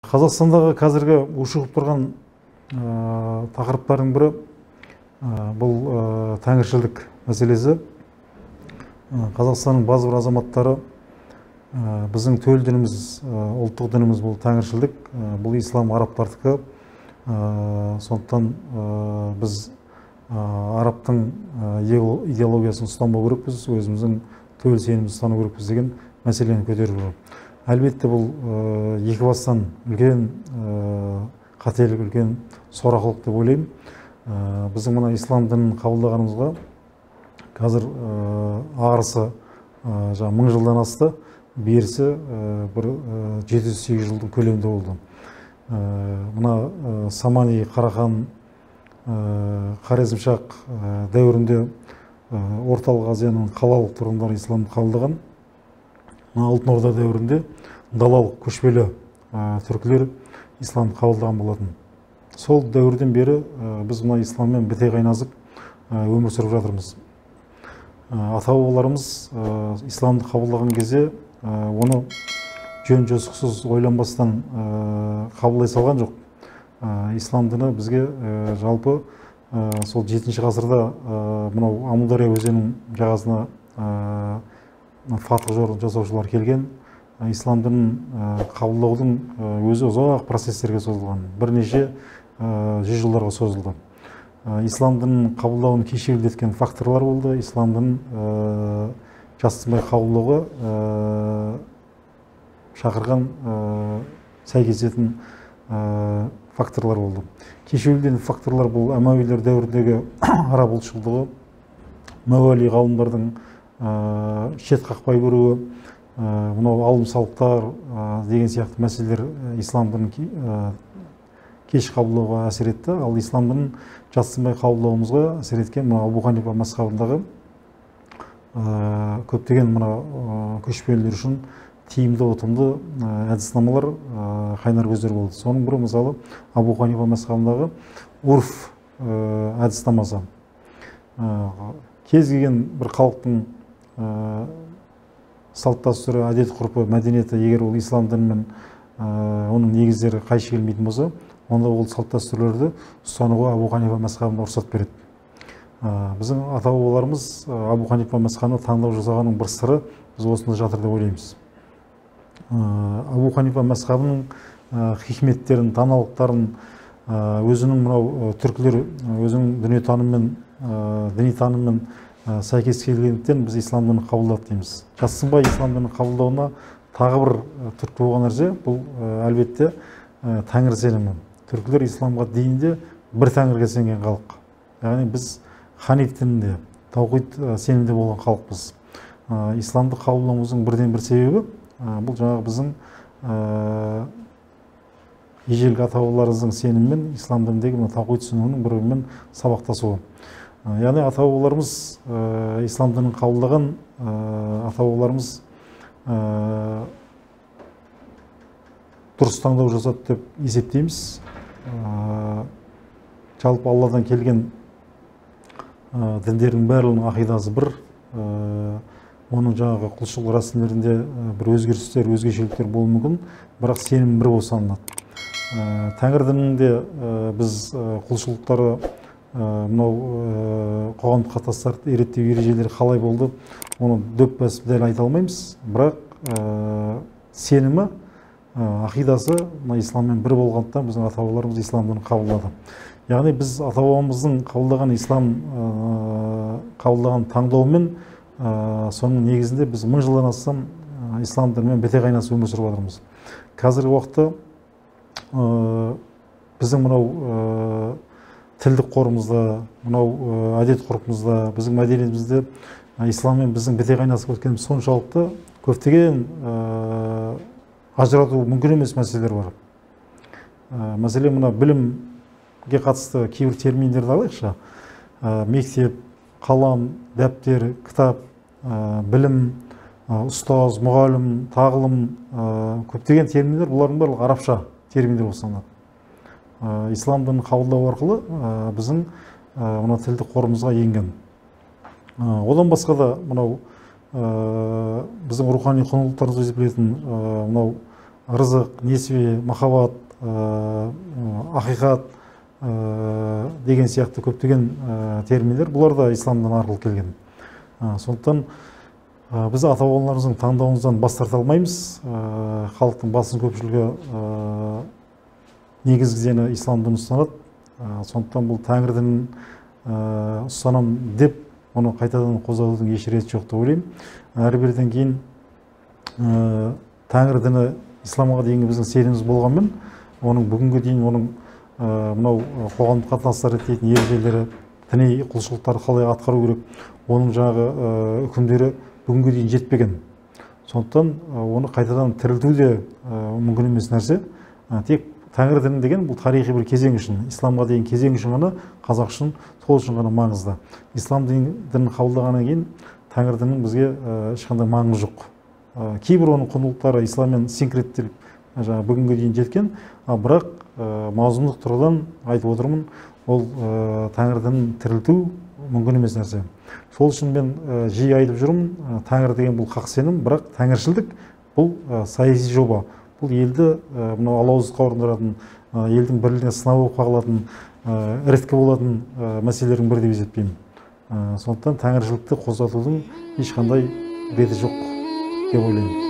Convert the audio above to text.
Қазақстандағы қазіргі ушығып тұрған тақырыптардың бірі бұл тәңіршілдік мәселесі. Қазақстанның базы бір азаматтары біздің төл дініміз, ұлттық дініміз бұл тәңіршілдік, бұл ислам арабтардікі. Сондықтан біз арабтың идеологиясын ұстанбау керекпіз, өзіміздің төл сенімімізді ұстану керекпіз деген мәселені көтеріп жүр. Әлбетте бұл екі бастан үлкен қателік, үлкен сорақылық деп ойлаймын. Біздің мына ислам дінін қабылдағанымызға қазір арысы жаңа 1000 жылдан асты, берісі бір 708 жылдың көлемінде болды. Мына Самани, Қарахан, Хорезмшах дәуірінде Орталық Азияның қалалық тұрғындары исламды қабылдаған. Алтын Орда дәуірінде далалық көшпелі түркілер исламды қабылдаған болатын. Сол дәуірден бері біз мына исламмен біте қайнасып өмір сүріп жатырмыз. Ата-бабаларымыз исламды қабылдаған кезде оны жөн жосықсыз ойланбастан қабылдай салған жоқ. Ислам діні бізге жалпы сол 7 ғасырда мынау Амудария өзенінің жағасына фатх жорығын жасаушылар келген. Ислам дінін қабылдаудың өзі ұзақ процестерге созылған, бірнеше жүз жылдарға созылды. Ислам дінін қабылдауын кешеуілдеткен факторлар болды. Ислам дінін жассынбай қабылдауға шақырған, сәйкесетін факторлар болды. Кешеуілден факторлар бұл Әмәуилер дәуіріндегі араб ұлтшылдығы, мәуәли ғалымдардың шет қақпай көруі, мынау алым салықтар деген сияқты мәселелер ислам дінін кеш қабылдауға әсер етті. Ал ислам дінін жатсынбай қабылдауымызға әсер еткен мына Абу Ханифа мазхабындағы көптеген мына көшпелілер үшін тиімді, ұтымды әдіснамалар, қайнар көздер болды. Соның бірі мысалы Абу Ханифа мазхабындағы урф әдіснамасы. Кез келген бір халықтың салт дәстүрі, әдет ғұрпы, мәдениеті егер ол ислам дінімен оның негіздері қайшы келмейтін болса, онда ол салт дәстүрлерді ұстануға Абу Ханифа мазхабында рұқсат береді. Біздің ата-бабаларымыз Абу Ханифа мазхабына таңдау жасағанның бір сыры біз осында жатыр деп ойлаймыз. Абу Ханифа мазхабының хикметтерін, даналықтарын, өзінің мынау түркілер өзінің дүниетанымымен, діни танымымен сәйкес келгендіктен біз ислам дінін қабылдадық дейміз. Жатсынбай ислам дінін қабылдауына тағы бір түрткі болған нәрсе бұл әлбетте тәңір сенімі. Түркілер исламға дейін де бір тәңірге сенген халық. Яғни біз ханиф дінінде, таухид сенімінде болған халықпыз. Исламды қабылдауымыздың бірден бір себебі бұл жаңағы біздің ежелгі ата-бабаларымыздың сенімімен ислам дініндегі мына таухид түсінігінің бір-бірімен сабақтасуы. Яғни ата-бабаларымыз ислам дінін қабылдаған ата-бабаларымыз дұрыс таңдау жасады деп есептейміз. Жалпы Алладан келген діндердің барлығының ақидасы бір. Оның жаңағы құлшылық рәсімдерінде бір өзгерістер, өзгешеліктер болуы мүмкін, бірақ сенім бір болып саналады. Тәңір дінінде біз құлшылықтары, мынау қоғамдық қатынастарды реттеу ережелері қалай болды, оны дөп басып дәл айта алмаймыз, бірақ сенімі, ақидасы мына исламмен бір болғандықтан біздің ата-бабаларымыз ислам дінін қабылдады. Яғни біз ата-бабамыздың қабылдаған ислам қабылдаған таңдауымен соның негізінде біз 1000 жылдан астам ислам дінімен біте қайнасып өмір сүріп жатырмыз. Қазіргі уақытта біздің мынау тілдік қорымызда, мынау әдет ғұрпымызда, біздің мәдениетімізде исламмен біздің біте қайнасып өткеніміз соншалықты көптеген ажырату мүмкін емес мәселелер бар. Мәселен, мына білімге қатысты кейбір терминдерді алайықшы. Мектеп, қалам, дәптер, кітап, білім, ұстаз, мұғалім, тағылым, көптеген терминдер, бұлардың барлығы арабша терминдер болып саналады. Ислам дінін қабылдау арқылы біздің мына тілдік қорымызға енген. Одан басқа да мынау біздің рухани құндылықтарымызды есептелетін мынау Рызық, несібе, махаббат, ақиқат деген сияқты көптеген терминдер, бұлар да ислам діні арқылы келген. Сондықтан біз ата-бабаларымыздың таңдауымыздан бас тарта алмаймыз. Халықтың басым көпшілігі негізгі діні ислам дінін ұстанады. Сондықтан бұл тәңір дінін ұстанам деп оны қайтадан қозғаудың еш реті жоқ деп ойлаймын. Әрі беріден кейін тәңір діні исламға дейінгі біздің сеніміміз болғанмен, оның бүгінгі дейін оның мынау қоғамдық қатынастар реттейтін ережелері, діни құлшылықтарды қалай атқару керек, оның жаңағы үкімдері бүгінге дейін жетпеген. Сондықтан оны қайтадан тірілту де мүмкін емес нәрсе. Тек тәңір діні деген бұл тарихи бір кезең үшін, исламға дейін кезең үшін ғана, қазақ үшін сол үшін ғана маңызды. Ислам дінін қабылдағаннан кейін тәңір дінінің бізге ешқандай маңызы жоқ. Кейбір оның құндылықтары исламмен синкреттеліп жаңағы бүгінге дейін жеткен, бірақ мазмұндық тұрғыдан айтып отырмын, ол тәңір дінін тірілту мүмкін емес нәрсе. Сол үшін мен жиі айтып жүрмін, тәңір деген бұл хақ сенім, бірақ тәңіршілдік бұл саяси жоба. Бұл елді мынау алауыздыққа ұрындыратын, елдің бірлігіне сынау болып қағылатын, іріткі болатын мәселелердің бірі деп есептеймін. Сондықтан тәңіршілдікті қозғалтудың ешқандай реті жоқ деп ойлаймын.